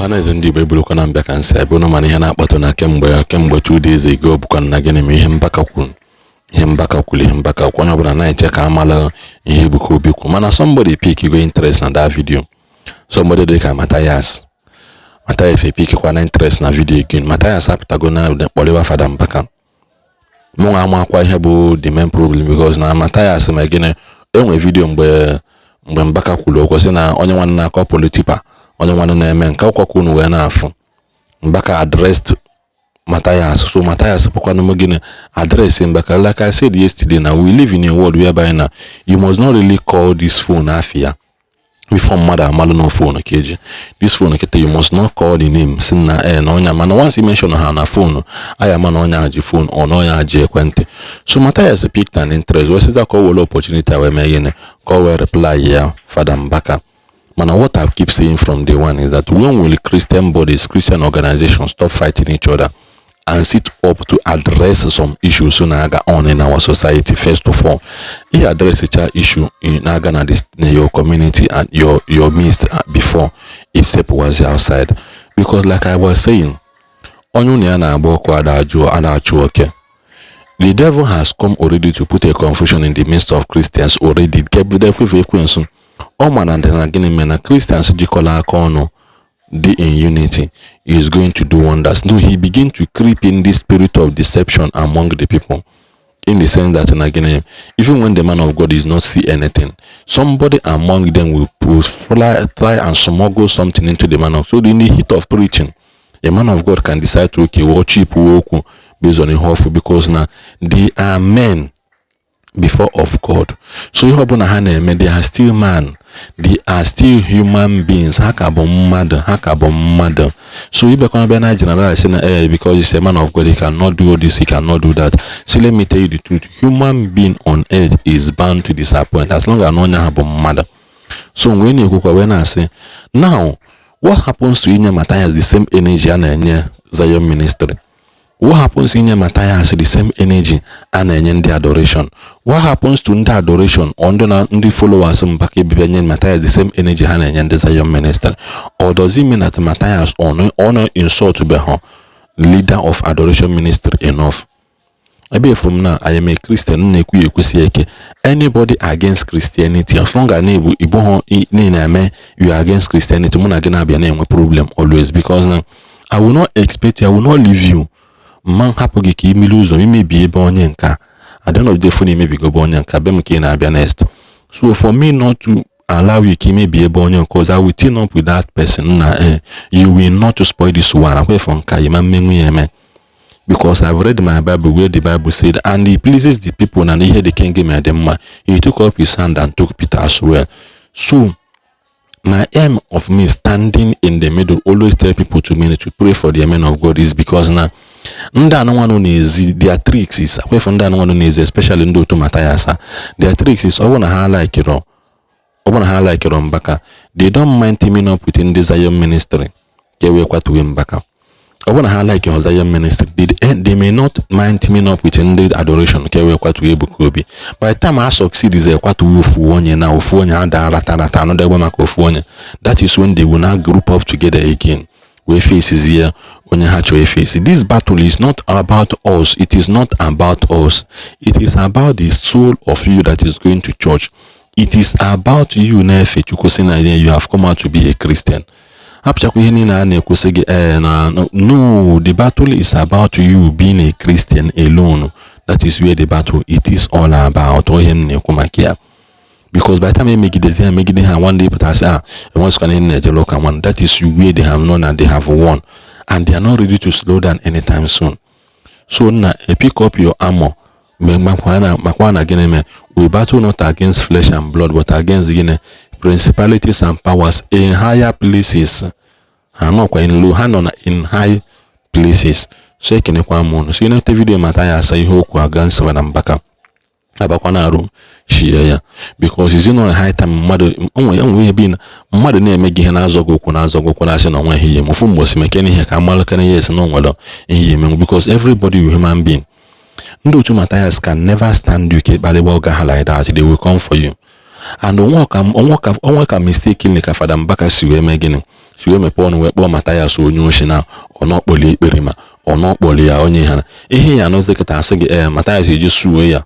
Ọhaneze ndị Igbo, eburukwa na mbịa ka nsị ebe ụnụ mana ihe na-akpatụ na kemgbe 2 days ago bụkwa na gịnị ma ihe Mbaka kwuru, ihe Mbaka kwuru, ihe Mbaka kwuru. Onye ọbụla na-eche ka amala ihe Ebuka Obi kwuru, mana somebody pick go interest na that video. Somebody dị ka Mathias, Mathias epikikwa na interest na video again. Mathias apụtago na kpọrịwa Fada Mbaka. Mụnwa amakwa ihe bụ the main problem, because na Mathias ma gịnị enwe video mgbe Mbaka kwuru okwu sị na onye nwanne na-akọ politipa, onye nwanne na-eme nke akwụkwọ unu wee na-afụ. Mbaka addressed Mathias, so Mathias bụkwanụ m gịnị address Mbaka. Like I said yesterday, na we live in a world whereby na you must not really call this phone afia before mmadụ amalụ na phone ka eji this phone kịta. You must not call the name si na e na ọnya, mana once you mention ha na phone aya ama na ọnya ji phone ọ na ọnya ji ekwentị. So Mathias picked an interest wee sịta ka o were opportunity wee mee gịnị, ka o wee reply ya Fada Mbaka. Mana what I keep saying from day one is that when will Christian bodies, Christian organizations stop fighting each other and sit up to address some issues na-aga on in our society? First of all, ị address cha issue na-aga na this na your community and your midst before it step was outside, because like I was saying, onye unu ya na-agba ọkụ ada ajụ a na-achụ oke. The devil has come already to put a confusion in the midst of Christians already. Kebidekwefe ekwensu ọ ma na na gịnị mere na Christians jikọrọ aka ọnụ dị in unity is going to do wonders. No, he begin to creep in this spirit of deception among the people, in the sense that na gịnị, even when the man of God is not see anything, somebody among them will fly, try and smuggle something into the man of. So in the heat of preaching, a man of God can decide to, okay, well, cheap okwu based on ihe ọfụ, because na they are men before of God. So ihe ọbụla ha na-eme, they are still man, they are still human beings. Ha ka bụ mmadụ, ha ka bụ mmadụ. So ibekwana bịa na generalize na because he's a man of God, he cannot do this, he cannot do that. See, let me tell you the truth: human being on earth is bound to disappoint as long as na onye ahụ bụ mmadụ. So wee na-ekwukwa wee na-asị, now what happens to inye Matthias the same energy a na-enye Zion Ministry? What happens inye Matthias the same energy a na-enye ndị adoration? What happens to ndị adoration or ndị na ndị followers Mbaka ebibia nye Matthias the same energy ha na-enye ndị Zion Ministry? Or does it mean that Matthias ọ insult be ha leader of adoration ministry enough? Ebe efu m na I am a Christian, m na-ekwu ya ekwesị eke. Anybody against Christianity, as long as na-ebu ibu ha na-eme, you are against Christianity, mụ na gị na-abịa na-enwe problem always, because na I will not expect you, I will not leave you. Mma hapụ gị ka imili ụzọ imebi ebe onye nka. At the end of the day, phone imebigo ebe onye nka be m ka ị na-abịa next. So for me not to allow you ka imebi ebe onye nke ọzọ, I will team up with that person na you will not spoil this one. Akwa for nka ịma mmenwu ya eme, because I've read my Bible where the Bible said, and he pleases the people and ihe the king mere dị mma, he took up his hand and took Peter as well. So my aim of me standing in the middle, always tell people to me to pray for the men of God, is because na ndị anụmanụ na-ezi their tricks is akwefu ndị anụmanụ na-ezi, especially ndị otu Mathias, their tricks is ọ bụ na ha likero, ọ bụ na ha likero Mbaka, they don't mind teaming up with ndị Zion Ministry ka e wee kwatuwe Mbaka. Ọ bụ na ha like Zion Ministry, they may not mind teaming up with ndị adoration ka e wee kwatuwe Ebuka Obi. By the time ha succeed is ekwatuwe ofu onye na ofu onye ada rata rata anọdụ egbe maka ofu onye, that is when they will now group up together again wee facezie onye ha chọrọ efesi. This battle is not about us. It is not about us. It is about the soul of you that is going to church. It is about you na-efe Chukwu sị na you have come out to be a Christian. Hapụchakwa ihe niile a na-ekwusị gị ee na no, the battle is about you being a Christian alone. That is where the battle, it is all about. Ihe m na-ekwu maka ya, because by the time emegidezi ha emegide ha, one day pụta sị, ah, enwezikwana ihe na-ejele ụka one. That is where they have known and they have won, and they are not ready to slow down anytime soon. So na pick up your armor, makwa na gịnị mee, we battle not against flesh and blood but against gịnị, principalities and powers in higher places. Ha nọkwa in low, ha nọ na in high places. So ekenekwa m unu. So ịnete video mata ya asa ihe okwu against na Mbaka abakwa na arụ shie ya, because is not high time mmadụ onwe ihe bi na mmadụ na-eme gị ihe na-azọ gị okwu, na-azọ gị okwu, na-asị na onwe ihe ofu mgbosi mekene ihe ka amalụkene ihe esi na onwere ihe emenwu, because everybody is human being. Ndị otu Matthias can never stand you ka ịkparịgba ọga ha like that. They will come for you. And onwe ka mistakenly ka Fada Mbaka si wee mee gịnị Si wee mepee ọnụ wee kpọọ Mathias onye oshi na ọnọkpọli ekpere ma ọnọkpọli ya onye ha ihe ya anọzi kịta asị gị ee, Mathias eji suo ya,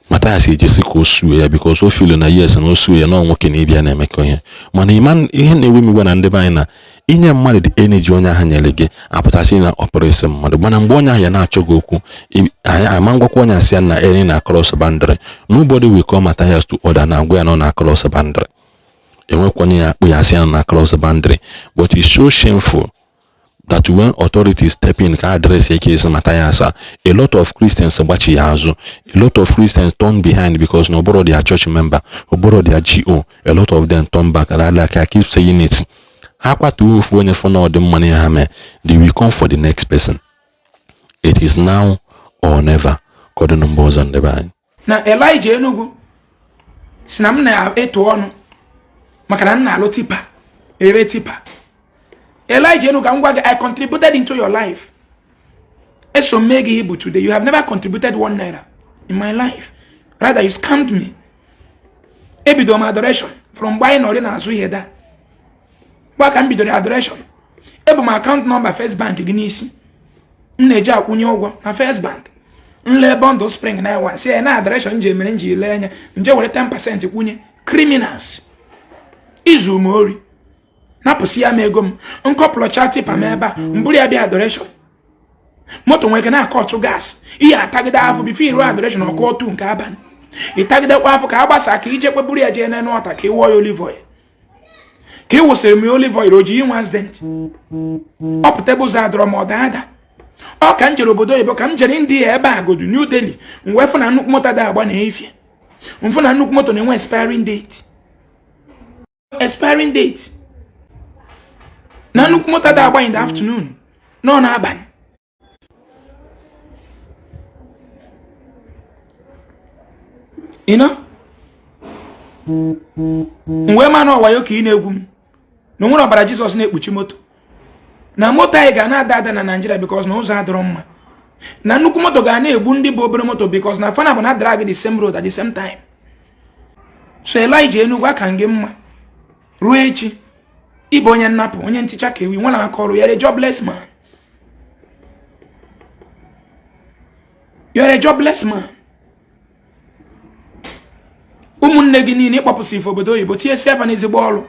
Mathias ejesi ka o suo ya because o feel na yes, na o suo ya na ọ nwoke na ịbịa na-emekọ ihe. Mana ịma ihe na-ewe m iwe na ndị be anyị na inye mmadụ the energy onye ahụ nyere gị apụtasị na ọpụrụsị mmadụ, mana mgbe onye ahụ ya na-achọ gị okwu, anyị ama ngwakwa onye asị ya na eri na cross boundary. Nobody will call Mathias to order na agwa ya nọ na cross boundary. Enwekwa onye ya akpụ ya asị ya na cross boundary. But it's so shameful that when authorities step in ka address case Mathias, a lot of Christians gbachi ya azụ. A lot of Christians turn behind because na ọbụrụ their church member, ọbụrụ their GO. A lot of them turn back. And like I keep saying it, ha kwatuo ofu onye fụ na ọ dị mma na ha mee, they will come for the next person. It is now or never. Ka ọ dị na mba ọzọ, ndị be anyị. Na Elijah Enugu si na m na-eto ọnụ maka na m na-alụ tipper, ere tipper. Elijah Enugu, ka m gwa gị, I contributed into your life. Eso m mee gị ibu. Today you have never contributed ₦1 in my life. Rather, you scammed me. Ebido m adoration from mgbe anyị nọrị n'azụ ihe da gba ka m bidoro adoration. Ebu m account number First Bank gị n'isi m na-eji akwụnye ụgwọ na First Bank. Nle bundle spring na ewa si ya na adoration ji emere m ji lee anya nje were 10% kwụnye. Criminals, izu m ori, napụsị ya m ego m. Nkọpụlọcha tipper m ebe a, mbụrụ ya bịa adoration. Moto nwere ike na-akọ ọtụ gas ihe atagide afọ before iruo adoration. Ọkụ otu nke abalị, ịtagidekwa afọ ka a gbasa ka ije kpeburu ya jee n'enu ọta ka ị wụọ ya olive oil. Ka ị wụsịrị m ya olive oil, o ji inwe accident, ọ pụta ebe ụzọ adọrọ ma ọ daa ada. Ọ ka m jere obodo oyibo, ka m jere India ebe a godu New Delhi, m wee fụ na nnukwu moto da agba na efie, mfụ na nnukwu moto na-enwe expiring date, expiring date, na nnukwu moto da agba in the afternoon nọ n'abalị. M wee ma na ọwayo ka ị na-egwu m na onwere ọbara Jizọs na-ekpuchi moto, na moto anyị ga na-ada ada na Naịjirịa because na ụzọ adịrọ mma, na nnukwu moto ga na-egbu ndị bụ obere moto because na fana bụ na drag the same road at the same time. So Elijah Enugu, aka gị mma ruo echi. Ịbụ onye nnapụ, onye nticha ka ewi nwere aka ọrụ. You're a jobless man, you're a jobless man. Ụmụnne gị niile ịkpọpụsị ife obodo oyibo tinye si afa n'ezigbo ọrụ.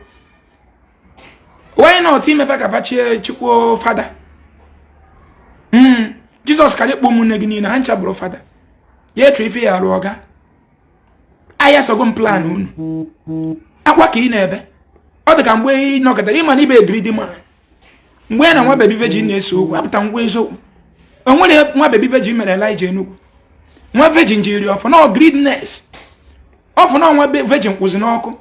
Why not imefe ka fachie chikwuo fada? Jizọs ka kpọ ụmụnne gị niile ha ncha bụrụ fada ya etu ife ya arụ ọga ahịa sogo m plan unu akwa ka ị na-ebe. Ọ dị ka mgbe ị nọkọtara ịma na ibe greedy man, mgbe ya na nwa baby virgin na-ese okwu apụta ngwa eziokwu. O nwere nwa baby virgin mere Elijah Enugu. Nwa virgin jiri ọfọ na greediness ọfọ na nwa virgin kwụzi n'ọkụ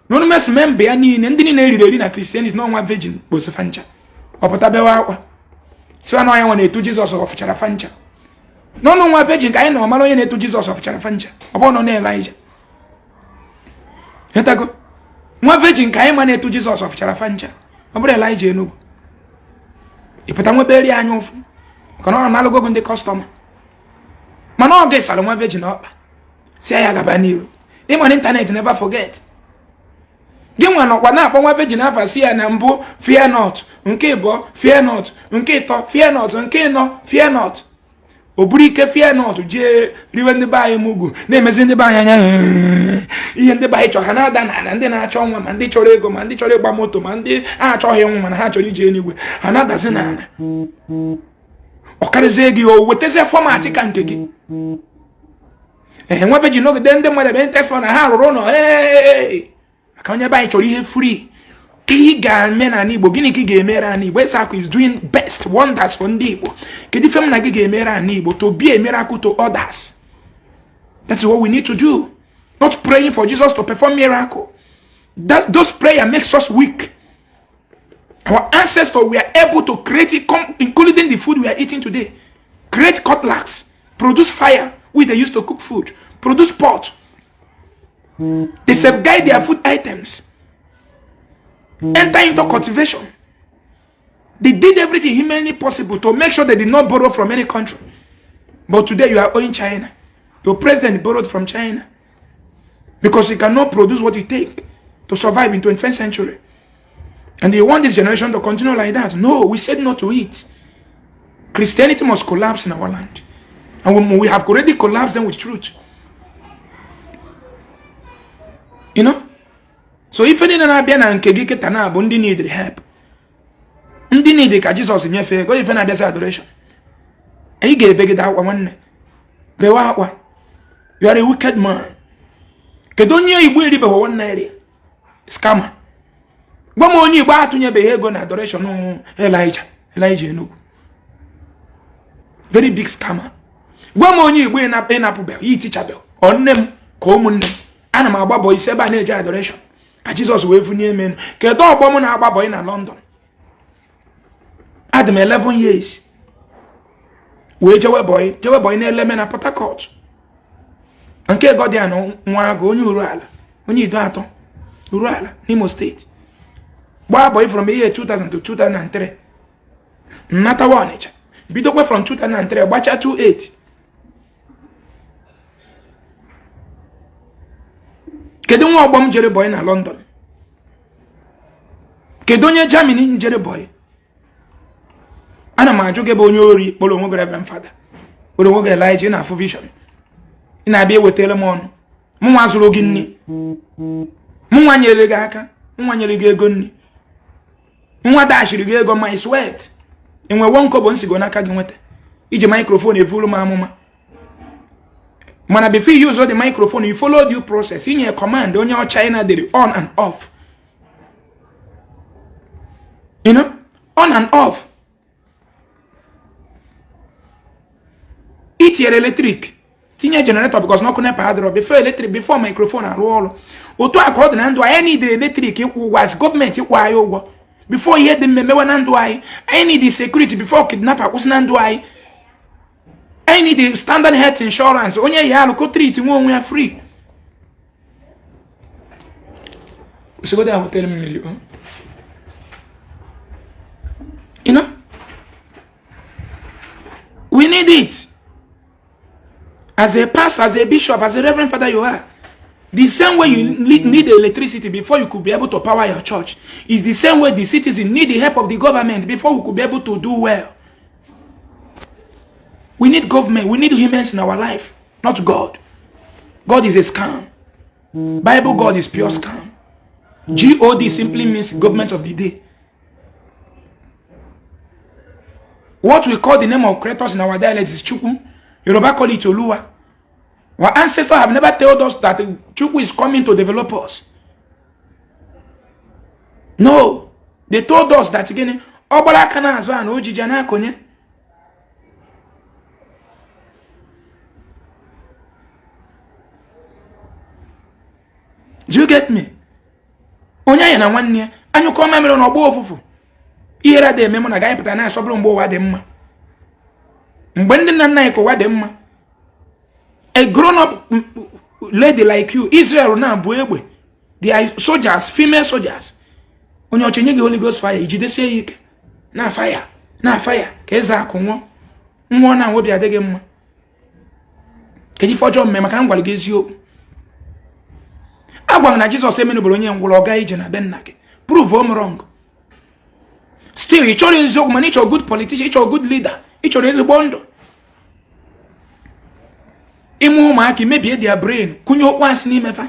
na onu mesi memba ya niile, ndị niile eriri eri na Christianity na nwa virgin kposi fancha. Ọpụta bewa akwa siwa na ọnya nwa na-etu Jizọs ọfụchara fancha n'ọnụ nwa virgin ka anyị na ọmara onye na-etu Jizọs ọfụchara fancha. Ọ bụrụ na ọ na Elijah hetago nwa virgin ka anyị ma na-etu Jizọs ọfụchara fancha, ọ bụrụ Elijah Enugu ịpụta nwebe anya ụfụ maka na ọ na-alụgogo ndị customer. Mana ọ ga-esara nwa virgin ọkpa si ya gaba n'iru. Ịma na internet never forget. Gị nwa nọkwa na-akpọ nwa virgin afa, si ya na mbụ fear not, nke ịbụọ fear not, nke ịtọ fear not, nke ịnọ fear not. O buru ike fear not jee riwe ndị be anyị mugwu, na-emezi ndị be anyị anya ihe ndị be anyị chọrọ. Ha na-ada n'ala, ndị na-achọ nwa, ma ndị chọrọ ego, ma ndị chọrọ ịgba moto, ma ndị achọghị nwa mana ha chọrọ ije eluigwe, ha na-adazi n'ala. Ọ karịzie gị, o wetazie format ka nke gị. Ee, nwa virgin n'ogide ndị mmadụ ebe text na ha rụrụ ụlọ. Ee, maka onye be anyị chọrọ ihe free. Ka ihe ga-eme n'ala Igbo, gịnị ka ị ga-emere ala Igbo? Ezeaku is doing best wonders for ndị Igbo. Kedu ife m na gị ga-emere ala Igbo to be a miracle to others? That's what we need to do, not praying for Jesus to perform miracle. That those prayer makes us weak. Our ancestors were able to create it, including the food we are eating today, create cutlass, produce fire which they used to cook food, produce pot. They safeguard their food items, enter into cultivation. They did everything humanly possible to make sure they did not borrow from any country. But today you are owing China. Your president borrowed from China because he cannot produce what it takes to survive in 21st century. And you want this generation to continue like that? No, we said no to it. Christianity must collapse in our land. And we have already collapsed them with truth. You know? So ife niile na-abịa na nke gị kịta na-abụ ndị need help. Ndị need ka Jizọs nyefee ego ife na-abịazi adoration. Anyị ga-ebegide akwa nwanne. Bewe akwa. You are a wicked man. Kedu onye Igbo eribeghị one naira? Scammer. Gwa m onye Igbo atụnyebeghị ego na adoration Elijah Elijah Enugu. Very big scammer. Gwa m onye Igbo ịnapụbeghị ya itichabeghị ọ nne m ka ụmụnne m ana m agba bọyị isi ebe a na-eje adoration ka Jizọs wee funye m enu. Kedu ọgbọ m na-agba bọyị na London? Adị m 11 years wee jewe bọyị jewe bọyị na-eleme na Port Harcourt nke Godian nwa agụ onye Uruala onye Ideato Uruala n'Imo steeti gbaa bọyị from year 2000 to 2003 nnatawa Ọnịcha bidokwa from 2003 gbacha 28. Kedu nwa ọgbọ m jere bọyị na London? Kedu onye Germany jere bọyị? Ana m ajụ gị bụ onye ori kpọrọ onwe gị Reverend Father kpọrọ onwe gị Elijah ị na-afụ vision ị na-abịa ewetara m ọnụ mụnwa zụrụ gị nri mụnwa nyere gị aka mụnwa nyere gị ego nri nwa dashiri gị ego my sweat enwe one kobo nsigo n'aka gị nweta iji microphone evuru m amụma mana before you use the microphone you follow due process inye command onye China dere on and off, you know, on and off. Itinyere electric tinye generator because n'ọkụ NEPA adịrọ before electric before microphone arụ ọrụ. Otu a ka ọ dị na ndụ anyị need electric ịkwụ ụgwọ as gọọmenti ịkwụ anyị ụgwọ before ihe dị mma emewe na ndụ anyị. Anyị need security before kidnapper akwụsị na ndụ anyị. Anyị need standard health insurance onye ya alụkọ treat nwe onwe ya free. Kwụsịgodo ya hotel mmiri. You know, we need it. As a pastor, as a bishop, as a reverend father you are. The same way you need electricity before you could be able to power your church is the same way the citizen need the help of the government before we could be able to do well. We need government, we need humans in our life, not God. God is a scam. Bible God is pure scam. God simply means government of the day. What we call the name of creators in our dialect is Chukwu. Yoruba call it Oluwa. Our ancestors have never told us that Chukwu is coming to develop us. No. They told us that again, ọgbara aka na-azụ a na ojiji na-akọnye. Do you get me? Onye anya na nwanne ya anyụkọ mamịrị na ọgba ụfụfụ ihere dị eme mụ na gaghị pụta na-asọbụrụ mgbe ụwa dị mma mgbe ndị nna nna anyị ka ụwa dị mma. A grown up lady like you, Israel na-abụ egbe, they are soldiers, female soldiers. Onye ọcha nye gị Holy Ghost fire ijidesie ya ike na fire na fire ka eze akụ nwụọ nwụọ na obi adịghị mma. Kedu ife ọjọọ mme maka m gwara gị eziokwu? Agwa m na Jizọs emenubere onye ngwụrọ ọ gaa ije na be nna gị. Prove m wrong. Still ị chọrọ eziokwu mana ị chọrọ good politician, ị chọrọ good leader, ị chọrọ ezigbo ndụ. Ịmụ ụmụaka mebie their brain kụnye okwu asị n'ime fa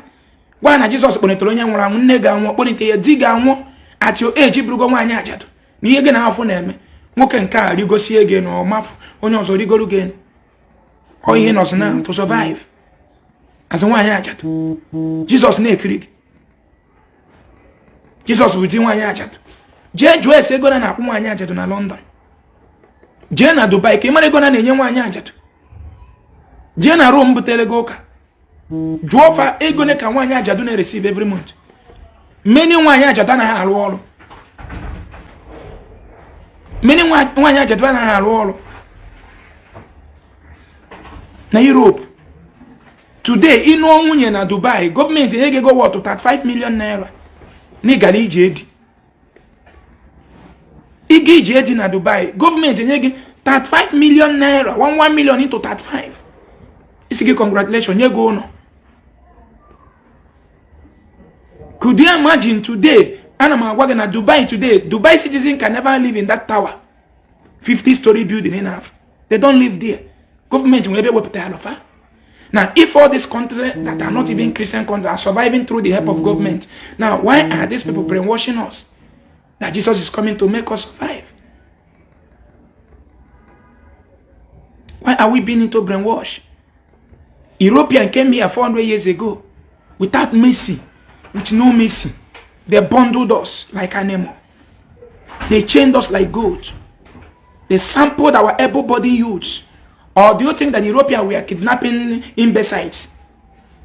gwa na Jizọs kpọlitere onye nwụrụ anwụ, nne ga-anwụ kpọlite ya, di ga-anwụ at your age bụrụgo nwaanyị ajadu na ihe gị na afọ na-eme. Nwoke nke a rigosie gị na ọmafụ onye ọzọ rigoro gị ọ ihe nọzi na to survive as nwaanyị ajadu. Jizọs na-ekiri gị. Jizọs bụ di nwaanyị ajadu. Jee jụọ ese ego na na-akwụ nwaanyị ajadu na London, jee na Dubai ka ị mara ego na na-enye nwaanyị ajadu, jee na Rome butere gị ụka jụọ fa ego ne ka nwaanyị ajadu na-receive every month. Many nwaanyị ajadu anaghị arụ ọrụ, many nwaanyị ajadu anaghị arụ ọrụ na Europe today. Ịnụọ nwunye na Dubai, gọọmenti enye gị ego worth 35 million naira na ịgara ije edi ịga ije edi na Dubai, gọọmenti enye gị 35 million naira, 11 million into 35, isi gị congratulations, nye gị ụlọ. Could you imagine today Ana m agwa gị na Dubai today, Dubai citizen can never live in that tower, 50-story building in half. They don't live there. Government nwere ebe wepụta ya lọfa. Now, if all these countries that are not even Christian countries are surviving through the help of government, now why are these people brainwashing us that Jesus is coming to make us survive? Why are we being into brainwash? European came here 400 years ago without mercy, with no mercy. They bundled us like animal. They chained us like goats. They sampled our able-bodied youths. Or do you think that European were kidnapping imbeciles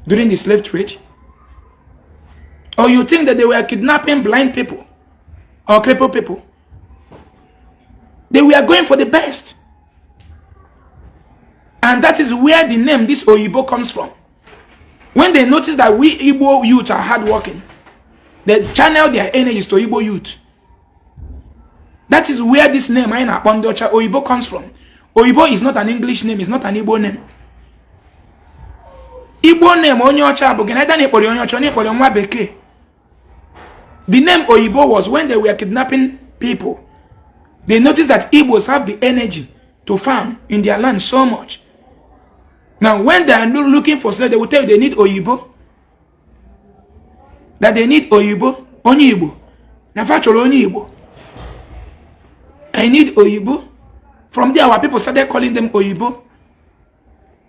during the slave trade? Or you think that they were kidnapping blind people or crippled people? They were going for the best. And that is where the name this Oyibo comes from. When they notice that we Igbo youth are hardworking, they channel their energies to Igbo youth. That is where this name anyị na-akpọ ndị ọcha Oyibo comes from. Oyibo is not an English name, it's not an Igbo name. Igbo name onye ọcha bụ gị na na ịkpọrọ onye ọcha, onye ịkpọrọ nwa bekee. The name Oyibo was when they were kidnapping people. They noticed that Igbos have the energy to farm in their land so much. Now, when they are looking for slaves, they will tell you they need Oyibo. That they need Oyibo, onye Igbo. Na fa chọrọ onye Igbo. I need Oyibo. From there, our people started calling them Oyibo.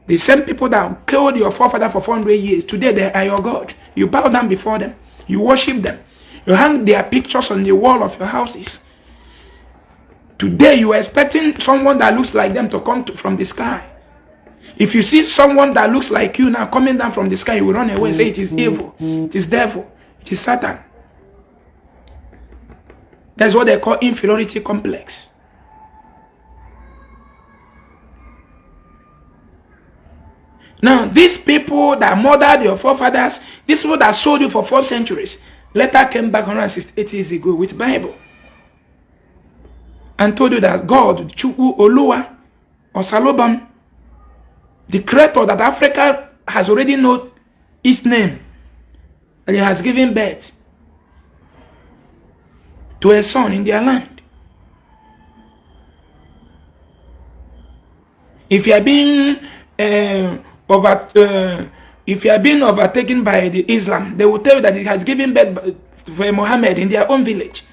The same people that killed your forefather for 400 years, today they are your God. You bow down before them. You worship them. You hang their pictures on the wall of your houses. Today, you are expecting someone that looks like them to come from the sky. If you see someone that looks like you now coming down from the sky, you will run away and say it is evil, it is devil, it is Satan. That's what they call inferiority complex. Now, these people that murdered your forefathers, these people that sold you for 4 centuries, later came back 168 years ago with Bible and told you that God, Chukwu Oluwa, or Salobam, the creator that Africa has already known his name, and he has given birth to a son in their land. If you are being overtaken by the Islam, they will tell you that it has given birth to a Muhammad in their own village.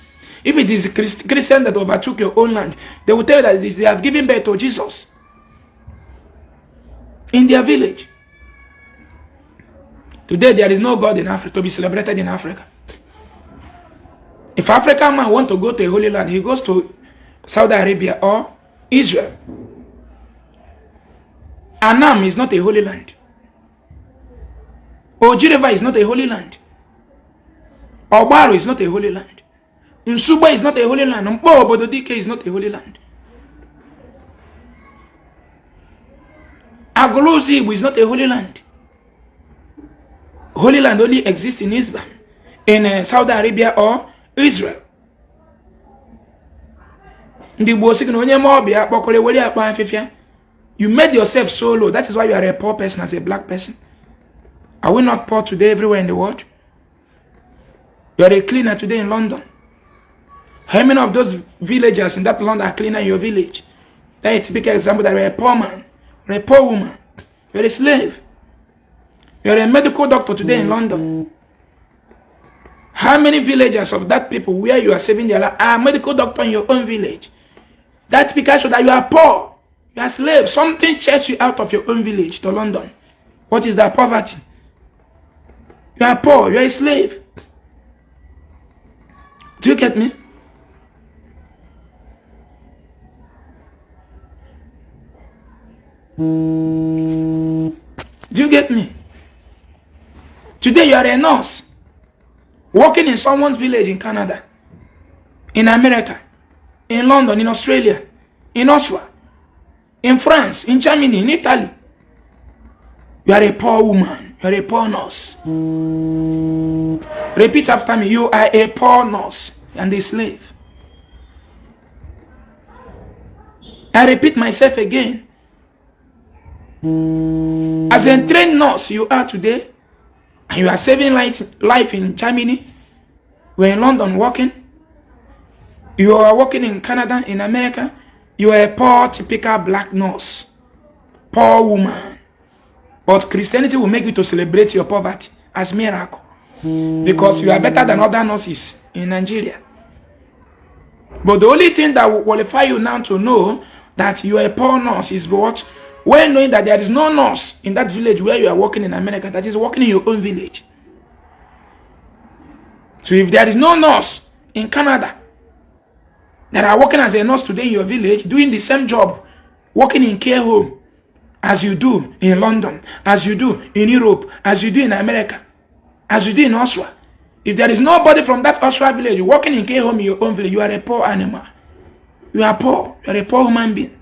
If it is Christian that overtook your own land, they will tell you that they have given birth to Jesus in their village. Today there is no God in Africa to be celebrated in Africa. If African man want to go to a holy land, he goes to Saudi Arabia or Israel. Anam is not a holy land. Oji River is not a holy land. Ogbaru is not a holy land. Nsugbe is not a holy land. Mkpo Obododike is not a holy land. Agolozi Igbo is not a holy land. Holy land only exists in Islam, in Saudi Arabia or Israel. Ndị Igbo sị na onye ma ọbịa kpọkọrọ ewere akpa afịfịa. You made yourself so low. That is why you are a poor person as a black person. Are we not poor today everywhere in the world? You are a cleaner today in London. How many of those villagers in that London are cleaner in your village? That is a typical example that you are a poor man, you are a poor woman, you are a slave. You are a medical doctor today in London. How many villagers of that people where you are saving their life are medical doctor in your own village? That's because that you are poor. You are slave. Something chased you out of your own village to London. What is that? Poverty. You are poor. You are a slave. Do you get me? Do you get me? Today you are a nurse working in someone's village in Canada, in America, in London, in Australia, in Austria, in France, in Germany, in Italy. You are a poor woman. You are a poor nurse. Repeat after me. You are a poor nurse and a slave. I repeat myself again. As a trained nurse you are today, and you are saving life in Germany, You are in London working. You are working in Canada, in America. You are a poor, typical black nurse, poor woman. But Christianity will make you to celebrate your poverty as miracle because you are better than other nurses in Nigeria. But the only thing that will qualify you now to know that you are a poor nurse is what? When knowing that there is no nurse in that village where you are working in America that is working in your own village. So if there is no nurse in Canada that are working as a nurse today in your village, doing the same job, working in care home, as you do in London, as you do in Europe, as you do in America, as you do in Austria. If there is nobody from that Austria village working in care home in your own village, you are a poor animal. You are poor. You are a poor human being.